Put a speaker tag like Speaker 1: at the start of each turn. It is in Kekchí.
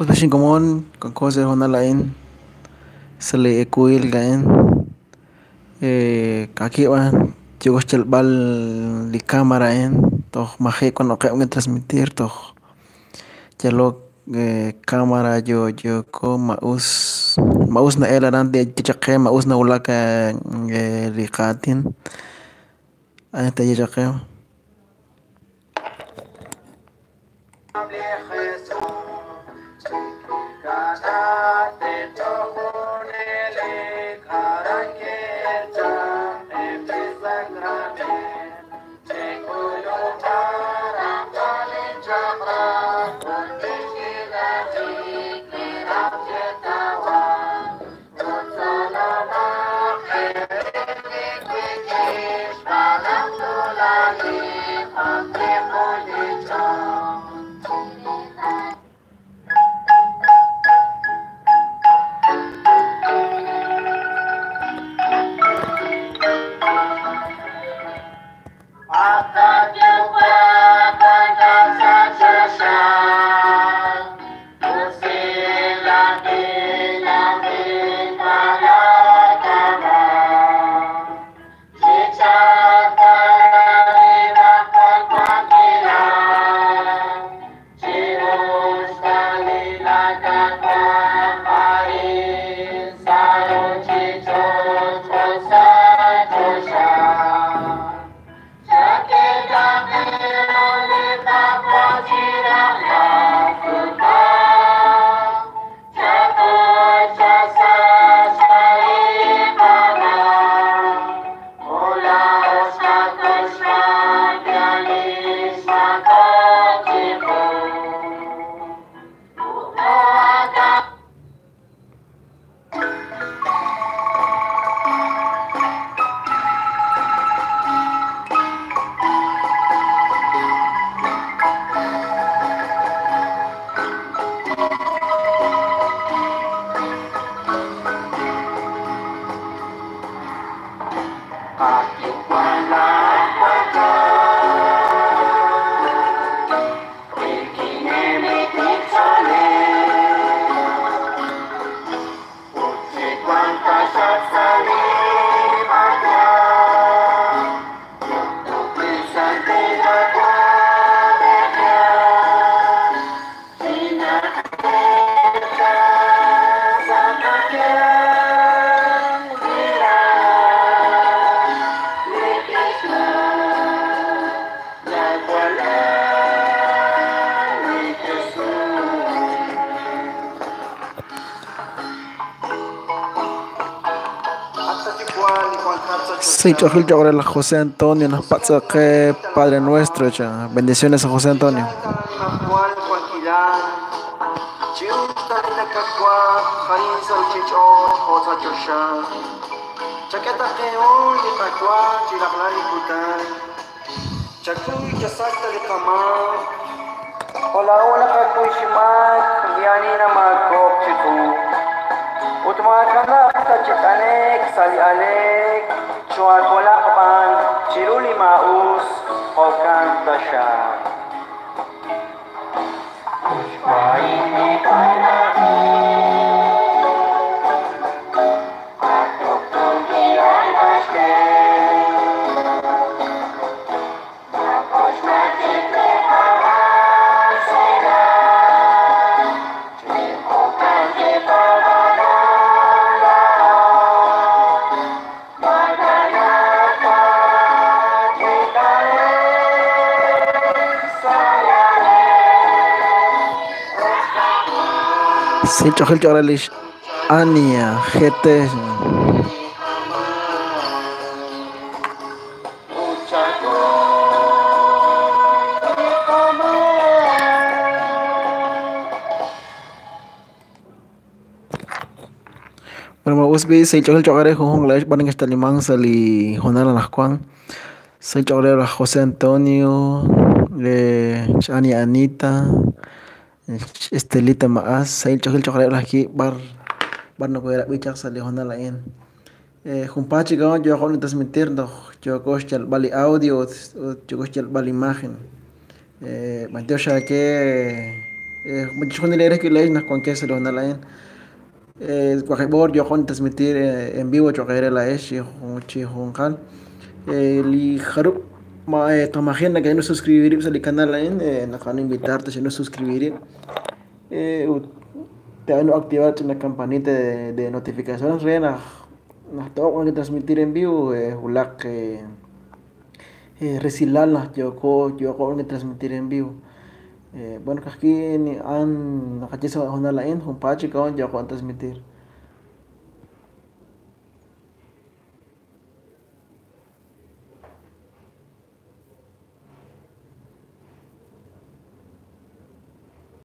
Speaker 1: Ut común con cosas lain se le ekuil gaen aquí va llegó bal li cámara en toj maje cuando que transmitir toj ya lo cámara yo yo ko maus maus na el aran de chichaqe maus na ulaka li qatin anta chichaqe. Sí, José Antonio, nos pasa que Padre Nuestro, cha. Bendiciones a José Antonio. Sí, Chojil Choralish, Ania, GT. Bueno, ma us b'i sa ich'ol choqare junjun la'ex b'an xtaliman sa li hoonal anaqwan. Sa ich'ore laj José Antonio, x'Ani Anita, Estelita Ma'as, sa ich'ol choqare laj ki b'ar b'ar nokoherab'i chaq sa li hoonal a'in. Junpaat chik yo'qon transmitir toj yooko xyalb'al li audio ut yooko xyalb'al imagen. B'antiox aake chixjunil eere la'ex naq wankex sa li hoonal a'in. Waqib' hor yo'qon transmitir en vivo choq' eere la'ex chi junqal. Li jarub' ma toj maji' nakenu suscribir sa li canal a'in naqa'an invitar taxenu suscribir ut te'anu activar ch'ina campanita de notificaciones re naq naq to'oq transmitir en vivo wulaq resilal naq yooko yo'qo transmitir en vivo. Bueno, ka'ajwi' ni'an naqaye sa hoonal a'in junpaat chik yo'qon transmitir.